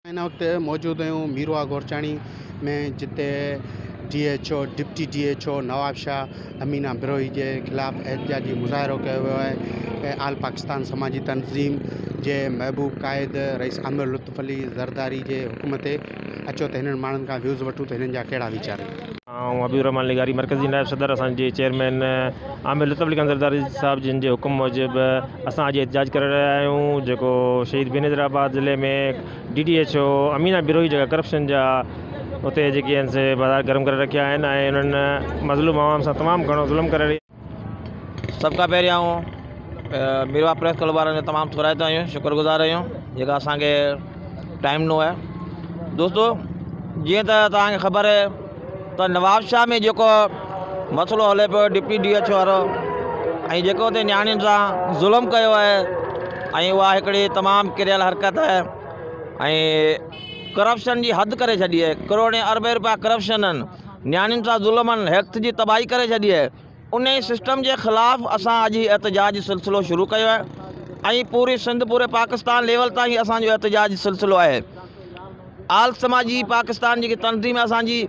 هن وقت موجود آهيون ميرواهه گورچاڻي ۾ جتي D H O deputy D H O Nawabshah Amina Brohi جي خلاف احتجاجي مظاهرو ڪيو ويو آهي ۽ آل پاڪستان سماجي تنظيم جي محبوب قائد رئيس عامر لطف علي زرداري جي حڪم تي اچو ته هنن ماڻهن کان ويوز وٺون ته هنن جا ڪهڙا ويچار آهن. آئون حبيب الرحمان لغاري مرڪزي نائب صدر اسان جي چيئرمين عامر لطف علي خان زرداري صاحب جن جي حڪم موجب اسان اڄ احتجاج ڪري رهيا آهيون جيڪو شهيد بينظير آباد ضلعي ۾ D D H O Amina Brohi جيڪا ڪرپشن جا اتي جيڪي آهن سي بازار گرم ڪري رکيا آهن ۽ انهن مظلوم عوام سان تمام گهڻو ظلم ڪري رهي سڀ کان پهريان آئون ميرواهه پريس ڪلب وارن جو تمام ٿورائتو آهيون شڪر گذار آهيون جيڪا اسانکي ٽائيم ڏنو آهي دوستو جيئن ته توهان کي خبر آهي ته نوابشاهه ۾ جيڪو مسئلو هلي پيو ڊپٽي ڊي ايڇ وارو ۽ جيڪو اتي نياڻين سان ظلم ڪيو آهي ۽ اها هڪڙي تمام ڪريل حرڪت آهي ۽ ڪرپشن جي حد ڪري ڇڏي آهي ڪروڙين اربين روپيا ڪرپشن آهن نياڻين سان ظلم آهن هيلٿ جي تباهي ڪري ڇڏي آهي انهي سسٽم جي خلاف اسان اڄ هي احتجاجي سلسلو شروع ڪيو آهي ۽ پوري سنڌ پوري پاڪستان ليول تائين اسان جو احتجاجي سلسلو آهي آل سماجي پاڪستان جيڪي تنظيم اسان جي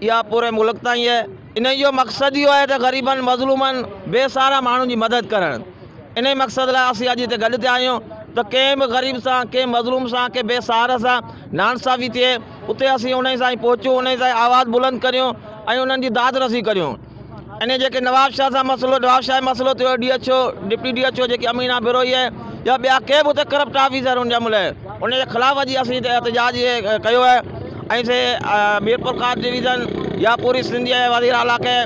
اها پوري ملڪ تائين آهي انهي جو مقصد اهو آهي ته غريبن مظلومن بي سهارا ماڻهن جي مدد ڪرڻ انهي مقصد لاء اسين اڄ هتي گڏ ٿيا آهيون ته ڪنهن به غريب سان ڪنهن مظلوم سان ڪنهن بي سهارا سان ناانصافي ٿئي اتي اسين انهي سان پهچون انهي سان آواز بلند ڪريون ۽ انهن جي داد رسي ڪريون ان جيڪي نوابشاهه سان مسئلو نوابشاهه جو مسئلو ٿيو D H O deputy D H O جيڪي امينا بروهي آهي يا ٻيا ڪي به اتي ڪرپٽ آفيسر ان جا ملئي ان جي خلاف اڄ اسين هتي احتجاج ڪيو آهي ۽ سي ميرپورخاص ڊويزن يا پوري سنڌ جي وزير اعليٰ کي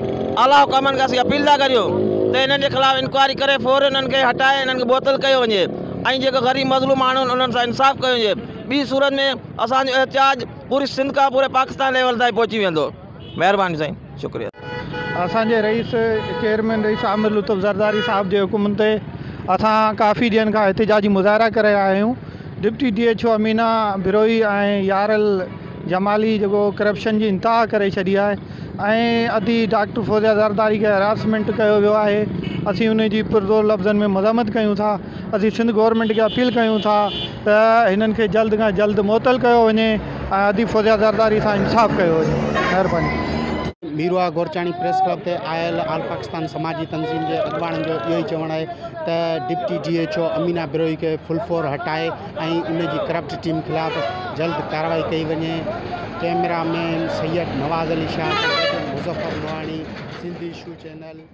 اعليٰ حڪامن کي اسين اپيل ٿا ڪريون ته انهن جي خلاف انڪوائري ڪري فوري انهن کي هٽائي انهن کي معطل ڪيو وڃي ۽ جيڪي غريب مظلوم ماڻهو آهن انهن سان انصاف ڪيو وڃي ٻي صورت ۾ اسانجو احتجاج پوري سنڌ کان پوري پاڪستان ليول تائين پهچي ويندو مهرباني سائين شڪريه. اسان جي رئيس چيئرمين رئيس عامر لطف زرداري صاحب جي حڪمن تي اسان ڪافي ڏينهن کان احتجاجي مظاهرا ڪري رهيا آهيون deputy D H O Amina Brohi ۽ Yaral Jamali جيڪو ڪرپشن جي انتها ڪري ڇڏي آهي ۽ ادي ڊاڪٽر فوزيه زرداري کي هراسمينٽ ڪيو ويو آهي اسين ان جي پرزور لفظن ۾ مذمت ڪيون ٿا اسين سنڌ گورنمينٽ کي اپيل ڪيون ٿا ته هنن کي جلد کان جلد معطل ڪيو وڃي ۽ ادي فوزيه زرداري سان انصاف ڪيو وڃي مهرباني. ميرواهه گورچاڻي پريس ڪلب تي آيل آل پاڪستان سماجي تنظيم جي اڳواڻن جو اهو ئي چوڻ آهي ته deputy D H O Amina Brohi کي فل فور هٽائي ۽ ان جي ڪرپٽ ٽيم خلاف جلد ڪارروائي ڪئي وڃي ڪئميرا مين سيد نواز علي شاهه سان گڏ مظفر لوهاڻي سنڌ اشو چينل.